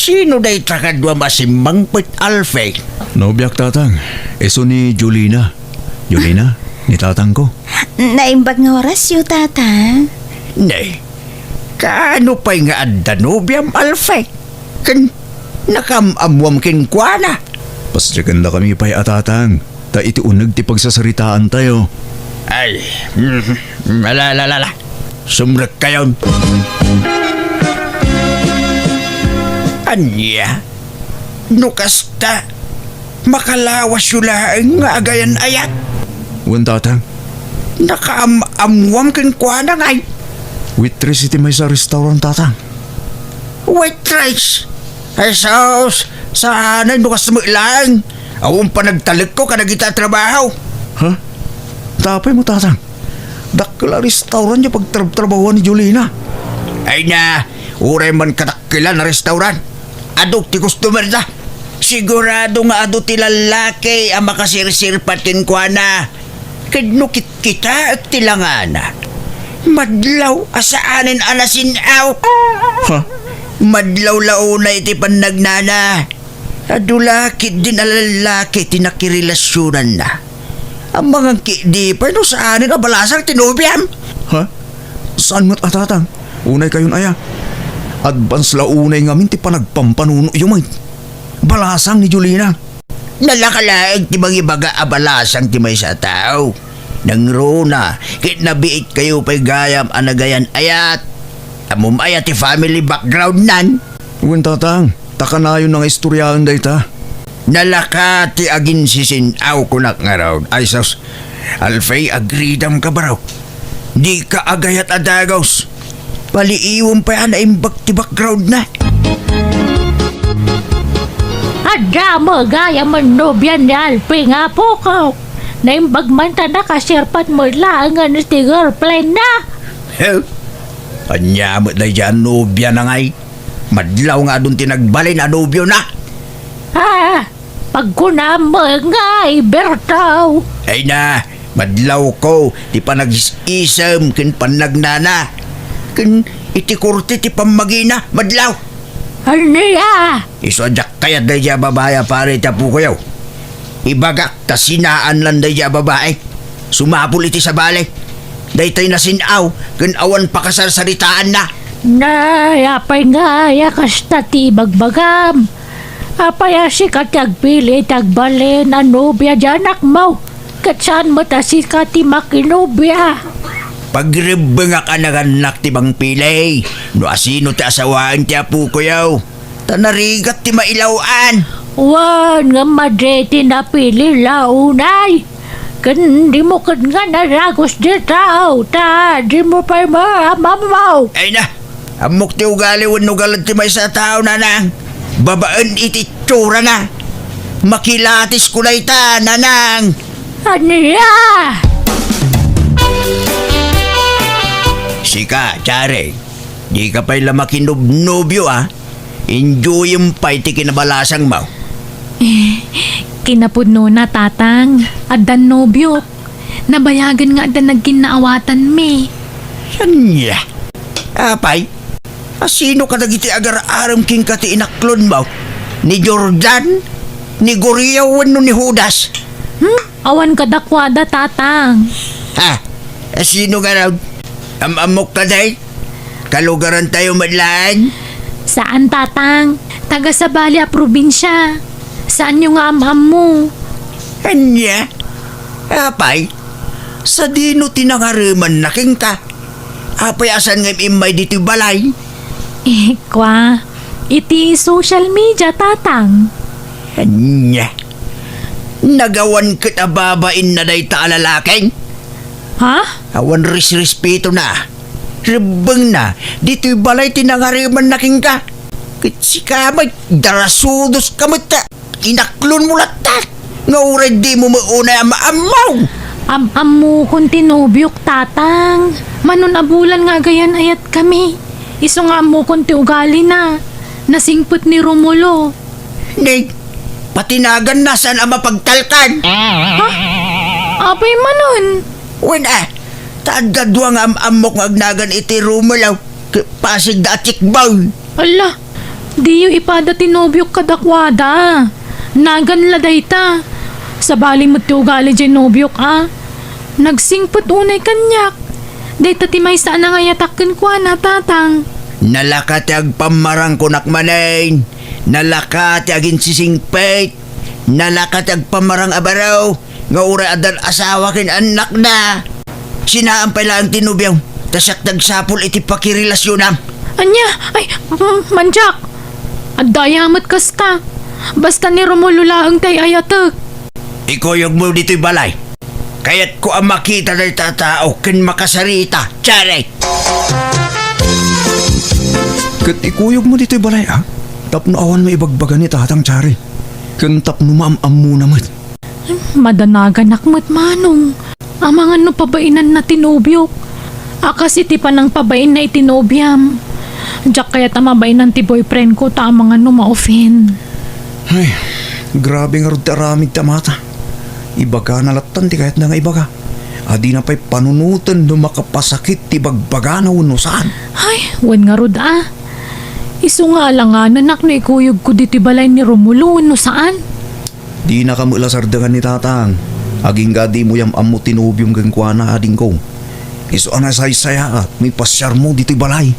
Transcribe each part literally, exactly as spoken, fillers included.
Sino dayta kaduam a simmangpet, Alfie? Nobiak, Tatang. Isu ni Jolina. Jolina, ni tatangko. Naimbag nga orasyo, Tatang. Ne, kaano pay nga adda nobiam, Alfie? Ken nakaam-ammoam kenkuana? Pasdiakendakami pay a tatang, ta iti uneg ti pagsasaritaantayo. Ay, mm, ala, ala, ala, ala. Sumrekkayon. Ania? No kasta, makalawasyo laeng nga agayan-ayat. Wen, tatang. Nakaam-ammoam kenkuana ngay. Waitress iti maysa a restaurant, tatang. Waitress? Ay, sus, saan no kasta met laeng? Awan panagtalekko kadagita a trabaho. Ha? Apay mo, tatang? Dakkel a restaurant ti pagtrabtrabahoan ni Jolina. Ay na, uray man kadakkelan a restaurant. Adu ti customer da. Sigurado nga adu ti lallaki a makasirsirpat kenkuana. Ket no kitkitaek ti langana, madlaw a saanen a nasin-aw. Ha? Madlaw la unay iti pannagnana. Adu la ketdin a lallaki ti nakirelasionanna. Amangan ketdi pay no saanen a balasang ti nobiam. Ha? Saan met a tatang? Unay kayon aya? Advance la unay ngamin ti panagpampanunoyo met. Balasang ni Jolina. Nalaka laeng ti mangibaga a balasang ti maysa a tao. Nangruna, ket nabiit kayo pay gayam a nagayan-ayat. Ammom aya ti family background nan? Wen, tatang, ta kanayon nga istoryaen dayta. Nalaka ti aginsisin-aw kunak ngarud. Ay sus, Alfie, agridam ka, bro. Dika agayat a dagus. Paliiwem pay a naimbag ti background na. Adda met gayam a nobia ni Alfie nga apok. Naimbag man ta nakasirpat met laeng iti girlfriend na. Huh? Ania met daydiay a nobia na ngay? Madlaw nga adun ti nagbalin a nobio na. Ah, pagkunam met ngay, Berto. Ay na, madlawko ti panagis-isem ken pannagnana. Ken iti korte ti pammagina, madlaw. Ania? Isu a diak kayat daydiay a babai a pari ti apokoyo. Ibagak ta sinaan lan daydiay a babai. Sumapul iti sabali. Daytoy nasin-aw ken awan pakasarsaritaanna. Nay, apay ngay a kasta ti ibagbagam? Apay a sika ti agpili iti agbalin a nobia di anakmo? Ket saan met a sika ti makinobia? Pagrebbengak a nagannak ti mangpili no asino ti asawaen ti apokoyo. Ta narigat ti mailaw-an. Wen, ngem madi ti napili la unay. Ken dimo ket nga naragus dita, ta dimo pay maammo. Ay na, ammok ti ugali wenno galad ti maysa a tao, nanang. Babaen iti itsurana. Makilatisko dayta, nanang. Ania? Sika, Jare, dika pay la makinobnobio, a? Enjoyem pay ti kinabalasangmo. Eh, kinapudnona, Tatang. Addan nobiok. Nabayagen nga adda nagkinnaawatanmi. Ania? Apay, asino kadagiti agar-arem kenka ti inaklonmo? Ni Jordan? Ni Guriao wenno ni Judas? Hmm? Awan kadakuada, Tatang. Ha? Asino ngarud? Am-ammok kadi? Kalugarantayo met laeng? Saan, Tatang. Taga-sabali a probinsia. Saanyo nga am-ammo? Ania? Apay, sadino ti nangaremanna kenka? Apay a saan nga im-immay ditoy balay? Eh, kwa, iti social media, Tatang. Ania? Nagawan ket a babainna dayta a lalaki? Ha? Awan resrespetona. Rebbengna, ditoy balay ti nangaremanna kenka. Ket sika met, darasudoska met ta. Inaklonmo latta nga uray dimo met unay a maammo. Am-ammokon ti nobiok, Tatang. Mano a bulan nga agayan-ayatkami. Isu nga ammokon ti ugalina. Nasingpet ni Romulo. Nay, pati naganna saan a mapagtalkan. Ha? Apay manen? Wen a, ta adda dua nga am-ammok nga agnagan iti Romulo. K-, pasigda a checkboy. Ala, Diyo ipada ti nobiok kadakuada. Nagan la dayta. Sabali met ti ugali diay nobiok a. Nagsingpet unay kaniak. Dayta ti maysa a nangayatak kenkuana, Tatang. Nalaka ti agpammarang kunak manen. Nalaka ti aginsisingpet. Nalaka ti agpammarang a baro nga uray addan asawa ken annakna. Sinaam pay laeng ti nobiom, ta siak ti agsapul iti pakirelasionam. Ania? Ay, mm, Mandiak! Adda aya met kasta. Basta ni Romulo laeng ti ay-ayatek. Ikuyogmo ditoy balay. Kayatko a makita dayta a tao ken makasarita, Charlie. Ket ikuyogmo ditoy balay, a? Tapno awan maibagbaga ni Tatang, Charlie. Ken tapno maam-ammona met. Madanaganak met, Manong. Amangan no pabainanna ti nobiok. A kas iti panangpabainna iti nobiam. Diak kayat a mabainan ti boyfriend ko ta amangan no ma-offend. Ay, grabe ngarud ti aramid ti amata. Ibagana lattan ti kayatna nga ibaga. A dina pay panunoten no makapasakit ti bagbagana wenno saan. Ay, wen ngarud a. Isu nga alanganenak no ikuyogko ditoy balay ni Romulo wenno saan. Dinaka met la sardengan ni Tatang. Agingga dimo yam-ammo ti nobiom kenkuana, adingko. Isu a nasaysayaat no ipasiarmo ditoy balay.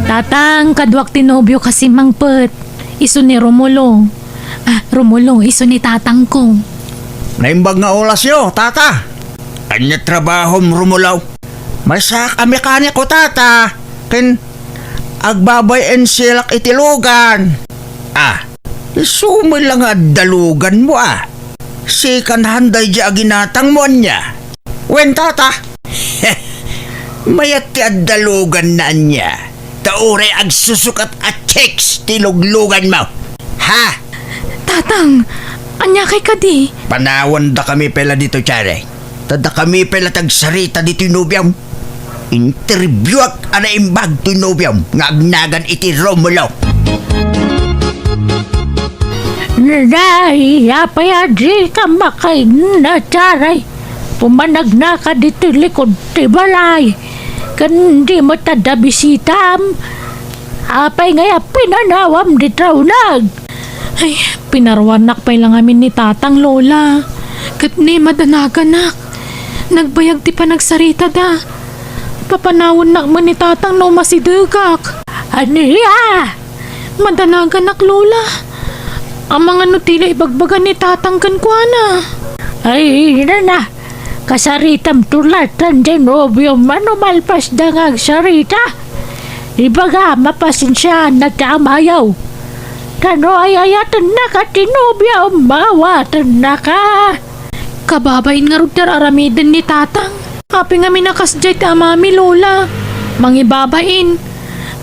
Tatang, kaduak ti nobiok a simmangpet. Isu ni Romulo. Ah, Romulo, isu ni tatangko. Naimbag nga olasyo, Tata. Ania trabahom, Romulo? Maysaak a mekaniko, Tata. Ken agbabay-en siak iti lugan. Ah, isu met la nga adda luganmo, a. Second hand daydiay a ginatangmo, ania? Wen, Tata. Mayat ti adda luganna, ania? Ta uray agsusukat a chicks ti lugluganmo. Ha? Tatang, ania kay kadi? Panawandakami pay la ditoy, Charlie. Ta dakami pay la ti agsarita ditoy nobiom. Interbiuak a naimbag toy nobiom nga agnagan iti Romulo. Nay, apay a dika makaigna, Charlie? Pumanagnaka ditoy likod ti balay. Ken di met adda bisitam. Apay ngay a pinanawam ditoy nag? Ay, pinaruarnak pay la ngamin ni Tatang, Lola. Ket ni madanaganak. Nagbayag ti panagsaritada. Papanawennak met ni Tatang no umasidegak. Ania? Madanaganak, Lola. Amangan no ti la ibagbaga ni Tatang kenkuana. Ay, nana. Kasaritam tulatan diay nobiom a no malpasda nga agsarita. Ibagam a pasensiaanna ti amayo. Ta no ay-ayatennaka ti nobiom, maawatennaka. Kababain ngarud ti ar-aramiden ni Tatang. Apay ngamin a kasdiay ti amami, Lola? Mangibabain.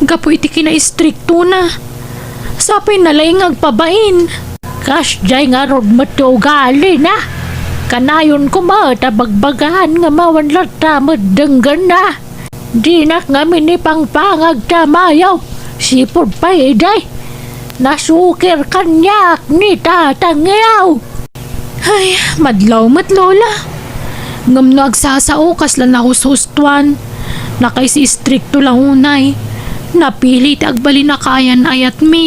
Gapu iti kinaistriktona. Sapay na laeng nga agpabain. Kasdiay ngarud met ti ugalina. Kanayon koma ta bagbagaan ngem awan latta met denggenna. Dinak ngamin ipangpangag ti amayo. Sipud pay idi. Nasukir kaniak ni Tatang. Ay, madlaw met, Lola. Ngem no agsasao, kasla nahushustoan. Nakaisistrikto la unay. Napili ti agbalin a kaayan-ayatmi.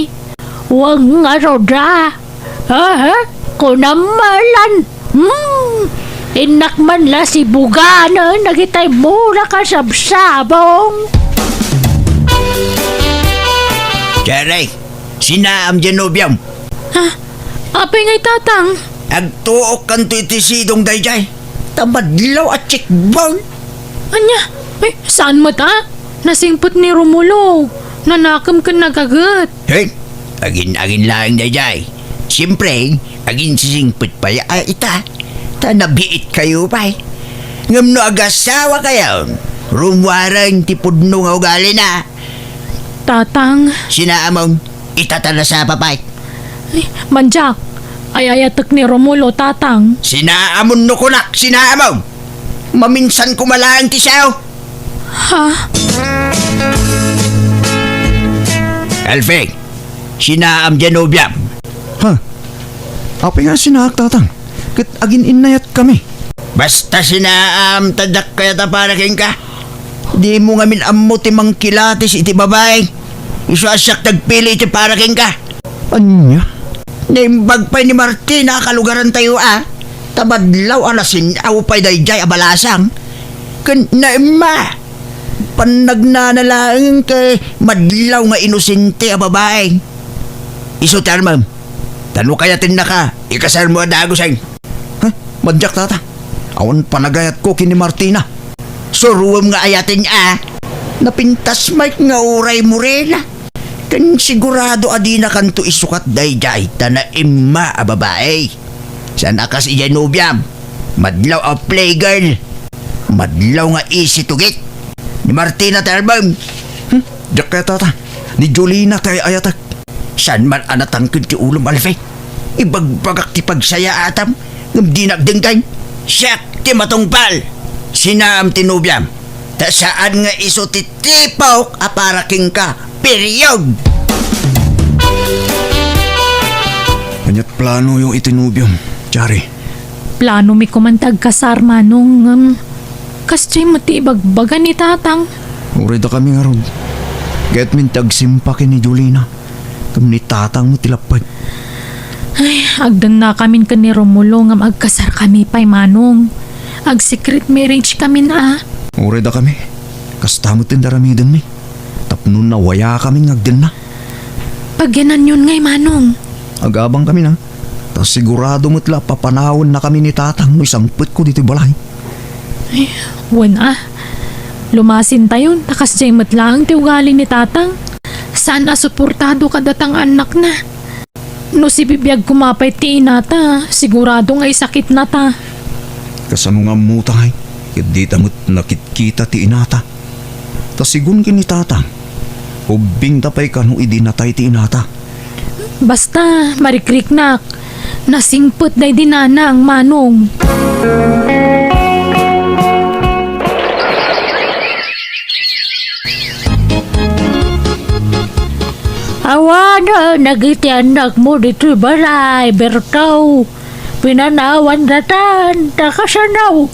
Wen ngarud a. Aha, kunam malan. Hmm, innak man la sibuganen dagitay mura kasabsabong. Charlie, sinaam diay nobiom. Ha? Apay ngay, Tatang? Agtuokkanto iti sidong daydiay. Ta madlaw a checkbone. Ania? Ay, saan met a? Nasingpet ni Romulo. Nanakem ken nagaget. Hey, agin-agin laeng daydiay. Siyempre, aginsisingpet pay a ita. Ta nabiit kayo pay. Ngem no agasawa kayo, rummuaren ti pudno nga ugalina. Tatang. Sinaamon, ita ta nasapa pay. Ay, Mandiak, ay-ayatek ni Romulo, Tatang. Sinaamon no kunak, sinaamon! Maminsan koma laeng ti sao. Ha? Alfie, sinaam diay nobiam. Ha? Apay nga sinaak, Tatang? Ket agin-innayatkami. Basta sinaam, ta diak kayat a para kenka. Dimo ngamin ammo ti mangkilatis iti babai. Isu a siak ti agpili iti para kenka. Ania? Naimbag pay ni Martina a kalugarantayo a. Ta madlaw a nasin-aw pay daydiay a balasang. Ken naimma. Pannagnana laeng ket madlaw nga inosente a babai. Isu ti armem. Ta no kayatennaka, ikasarmo a dagusen. Ha? Madiak, tata. Awan panagayatko ken ni Martina. Suroem nga ayaten a. Napintas met nga uray Morena. Ken sigurado a dinakanto isukat daydiay ta naimma a babai. Saan a kas idiay nobiam. Madlaw a playgirl. Madlaw nga easy to get. Ni Martina ti armem. Hmm? Diak kaya, tata. Ni Jolina ti ay-ayatek. Saan man a natangked ti ulom, Alfie? Ibagbagak ti pagsayaatam, ngem dinak denggen. Siak ti matungpal. Sinaam ti nobiam. Ta saan nga isu ti tipok a para kenka. Period! Ania't planoyo iti nobiom, Chari? Planomi koman ti agkasar, Manong, ngem kasdiay met ti ibagbaga ni Tatang. Uray dakami ngarud. Kayatmin ti agsimpa ken ni Jolina. Ken ni Tatang met ti lapped. Ay, agdennakamin ken ni Romulo ngem agkasarkami pay, Manong. Ag-secret marriage kamin a. Uray dakami. Kasta met ti aramidenmi. Tapno nawayakamin nga agdenna. Pagyananyon ngay, Manong. Agabangkami na. Ta sigurado met la a papanawennakami ni Tatang no isangpetko ditoy balay. Ay, wen a. Lumasintayon, ta kasdiay met laeng ti ugali ni Tatang. Saan a suportado kadata nga annakna. No sibibiag koma pay ti inata, sigurado nga isakitnata. Kasano nga ammota ngay? Ket dita met nakitkita ti inata. Ta sigun ken ni Tatang, ubbingta pay kano idi natay ti inata. Basta, marikriknak. Nasingpet daydi nanang, Manong. Awanen dagiti annakmo ditoy balay, Berto. Pinanawan datan, ta kasano?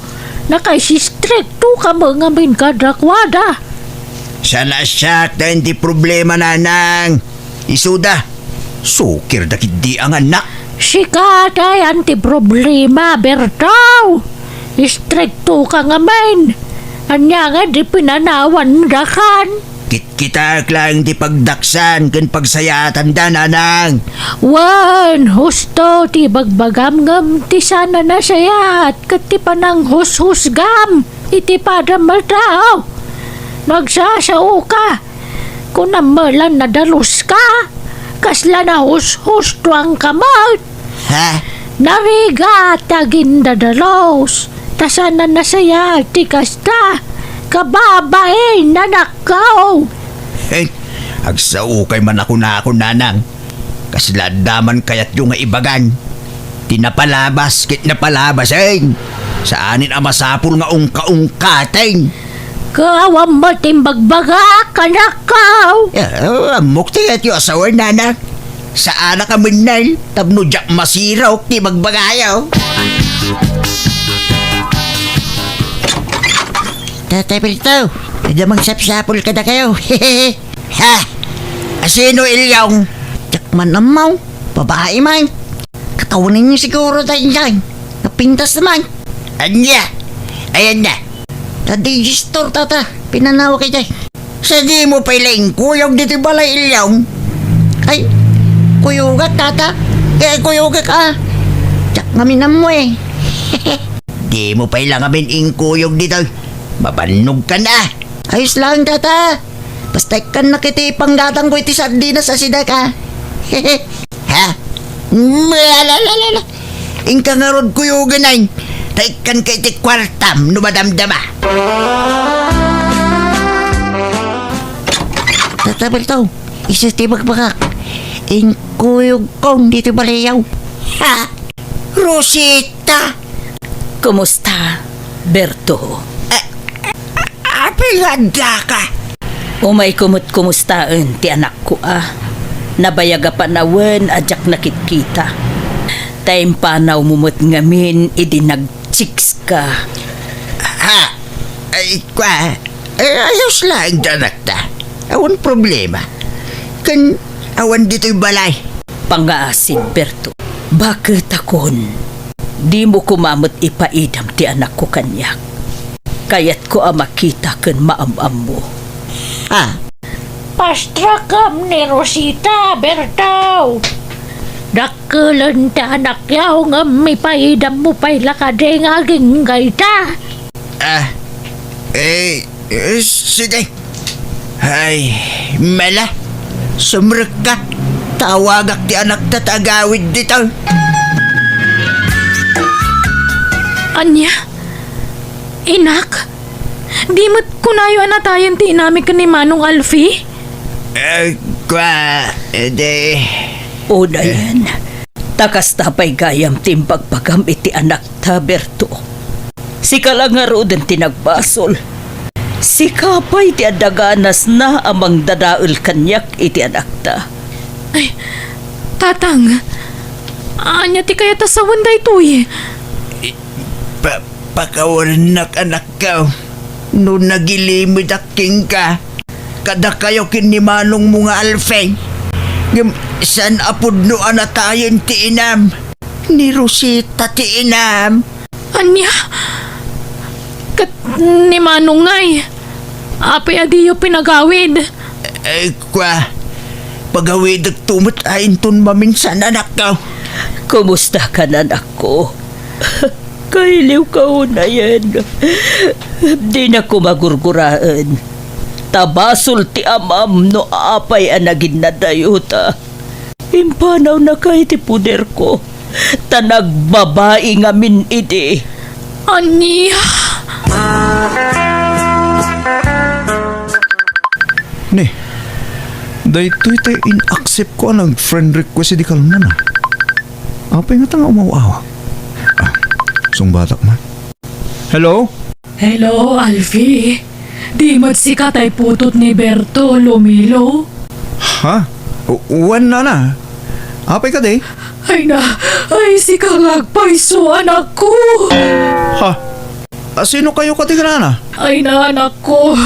Nakaisistrikto ka met ngamin kadakuada. Saan a siak ti problema, nanang. Isuda, sukir dagiti angannak. Sika ti ayan ti problema, Berto. Istrikto ka ngamin. Ania nga di pinanawan dakan? Kitkitak laeng ti pagdaksan ken pagsayaatanda, nanang. Wen, husto ti bagbagam ngem ti saan a nasayaat ket ti pananghushusgam iti padam a tao. No agsasaoka, kunam met la nadaluska, kasla nahushustuangka met. Ha? Narigat ti agindadalus, ta saan a nasayaat ti kasta, kababain, anakko. Eh, agsaokay man a kunakon, nanang. Kasla adda man kayatyo nga ibagan. Ti napalabas ket napalabasen. Saanen a masapul nga ungka-ungkaten. Kaawam met ti imbagbagak, anakko. Eh, ammok ti kayatyo a sawen, nanang. Saanak a mennel tapno diak masirok ti bagbagayo. Tatay Berto, adda mangsapsapul kadakayo. Ha? Asino, Ilyong? Diak man ammo. Babai man. Katawanenyo siguro daydiay. Napintas man. Ania? Ayan na. Tadi Jistor, tata. Pinanawa kay jay. Sa dimo pay la inkuyog ditoy balay, Ilyong? Ay, kuyogak, tata. Kaya kuyogak, a. Diak ngamin ammo, eh. Dimo pay la ngamin inkuyog ditoy. Mabannogkan a. Ayos laeng, tata. Basta ikkannak iti panggatangko iti sardinas a sidek, a. Ha? Ala, ala, ala, ala. Inka ngarud kuyogen, ay. Ta ikkanka iti kuartam no madamdama. Tata Berto, isu ti bagbagak. Inkuyogkon ditoy baliyo. Ha? Rosita! Kumusta, Berto? A-, a-, apay nga addaka? Umayko met kumustaen ti anakko a. Nabayag a panawen a diak nakitkita. Ta impanawmo met ngamin idi nag-chicks ka. Ha? Ay, kwa, Eh, ayos laeng ti anakta. Awan problema. Ken awan ditoy balay. Pangngaasim, Berto. Baketakon. Dimo koma met ipaidam ti anakko kaniak. Kayatko a makita ken maam-ammo. Ah. Pastrakam ni Rosita, Berto. Dakkelen ti anakyo ngem ipaidammo pay la kadi nga agingga ita. Ah, eh, eh, sige. Ay, mala. Sumrekka. Tawagak ti anakta ta agawid ditoy. Ania? Inak? Di met kunayo a natayen ti inami ken ni Manong Alfie? Eh, kua, edi. Unayen, ta kasta pay gayam ti imbagam iti anakta, Berto. Sika la ngaruden ti nagbasol. Sika pay ti adda ganasna a mangdadael kaniak iti anakta. Ay, Tatang, ania ti kayat a sawen daytoy? Pa-, pakawanennak, anakko, no nagilimedak kenka, kadakayo ken ni manongmo nga Alfie. Ngem saan a pudno a natayen ti inam. Ni Rosita ti inam. Ania? Ket ni Manong ngay, apay a diyo pinagawid? Eh, kua, pagawidekto met a inton maminsan, anakko. Kumusta ka, anakko? Kailiwka unayen. Dinak koma gurguraen. Ta basol ti amam no apay a naginnadayota. Impanawnaka iti poderko, ta nagbabai ngamin idi. Ania? Ni, daytoy tay in-accept ko a nag-friend request idi kalman, a. Apay ngata nga umaw-awag? Ah, sungbatak man. Hello? Hello, Alfie. Di met sika tay putot ni Berto, Lumilo? Ha? U-, wen, nana. Apay kadi? Ay na, ay, sika nga agpayso, anakko. Ha? A, sino kayo kadi, nana? Ay na, anakko.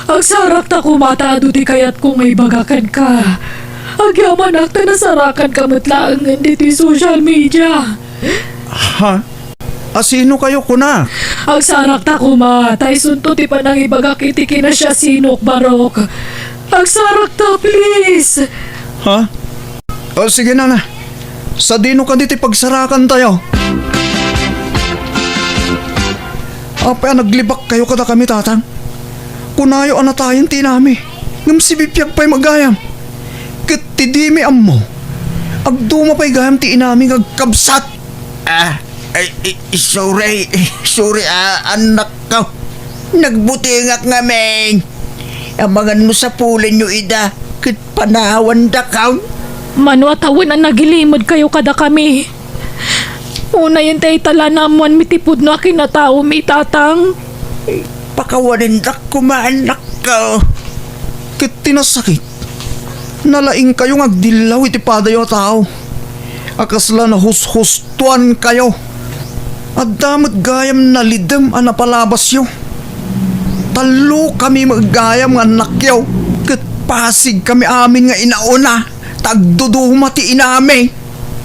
Agsarakta koma ta adu ti kayatko nga ibaga kenka. Agyamanak ta nasarakanka met laengen ditoy social media. Ha? A, sino kayo, kuna? Agsarakta koma, ta isunto ti panangibagak iti kinasiasinok, Barok. Agsarakta, please! Ha? O, sige, nana. Sadino kadi ti pagsarakantayo? Apay a naglibak kayo kadakami, tatang? Kunayo a natayen ti inami, ngem sibibiag pay met gayam. Ket ti dimi ammo, agduma pay gayam ti inami nga agkabsat. Ah, ay, i-, sorry, sorry, ah, anakko. Nagbutengak ngamin. Amangan no sapulenyo ida, ket panawandakaw. Mano a tawen a nagilimedkayo kadakami? Unayen ti ay tala naammoanmi ti pudno a kinataomi, tatang. Pakawanendak koma, anakko. Ket ti nasakit, nalaingkayo nga agdillaw iti padayo a tao a kasla nahushustoankayo. Adda met gayam nalidem a napalabasyo. Tallokami met gayam nga annakyo, ket pasigkami amin nga inauna, ta agduduma ti inami.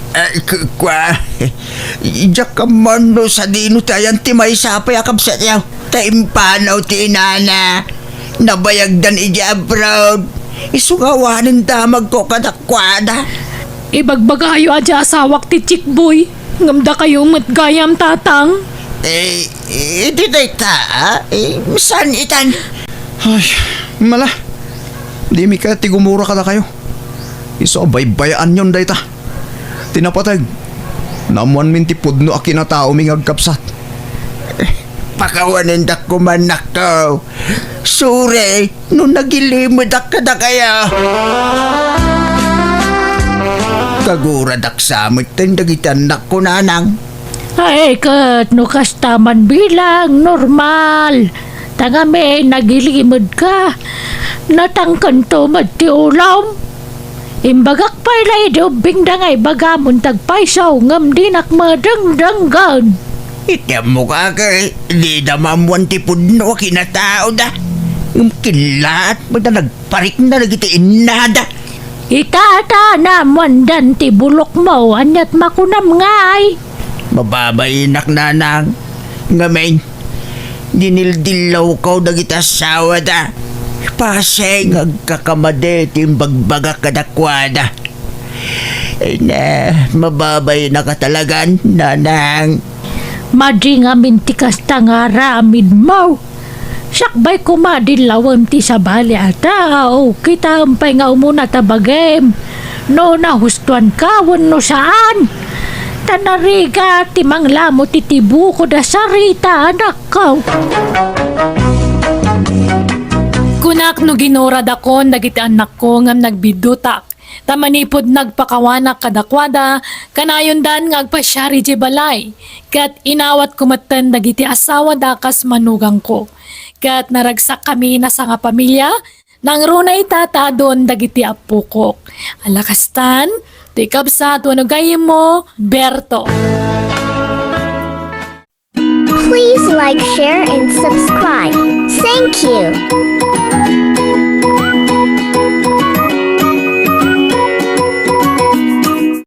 Eh, ku-, kua, diak ammo no sadino ti ayan ti maysa pay a kabsatyo. Ta impanaw ti inana. Nabayagdan idiay abroad. Isu nga awanen damagko kadakuada. Ibagbagayo a di asawak ti Chickboy, ngem dakayo met gayam, tatang. Eh, iti dayta, ah? Eh, saan itan? Ay, mala. Dimi kayat ti gumura kadakayo. Isu a baybayaanyon dayta. Ti napateg, naammoanmin ti pudno a kinataomi nga agkabsat. Pakawanendak koma, anakko. Sorry no nagilimedak kadakayo. Kaguradak sa met dagiti annakko, nanang. Ay, ket no kasta man bilang, normal. Ta ngamin, nagilimedka. Natangkento met ti ulom. Imbagak pay la idi ubbingda nga ibagamon ti agpayso, ngem dinak madengdenggen. Iti ammok, aki, dida maammoan ti pudno a kinataoda. Ngem killaat met a nagparikna dagiti innada. Ita, ita, naammoandan ti bulokmo, ania't makunam ngay? Mababainak, nanang. Ngamin, dinildillawko dagiti asawada. Pasen nga agkakamadi ti imbagbagak kadakuada. Ay na, mababainak a talagan, nanang. Madi ngamin ti kasta nga aramidmo. Sakbay koma dillawem ti sabali a tao, kitaem pay nga umuna ta bagim no nahustoanka wenno saan. Ta narigat ti manglamut iti bukod a sarita, anakko. Kunak no ginuradakon dagiti annakko ngem nagbiddutak. Ta manipud nagpakawanak kadakuada, kanayondan nga agpasiar idiay balay, ket inawatko metten dagiti asawada kas manugangko. Ket naragsakami a sangapamilia, nangruna ita ta adun dagiti appokok. Ala kastan, ti kabsat wenno gayyemmo, Berto. Please like, share, and subscribe. Thank you.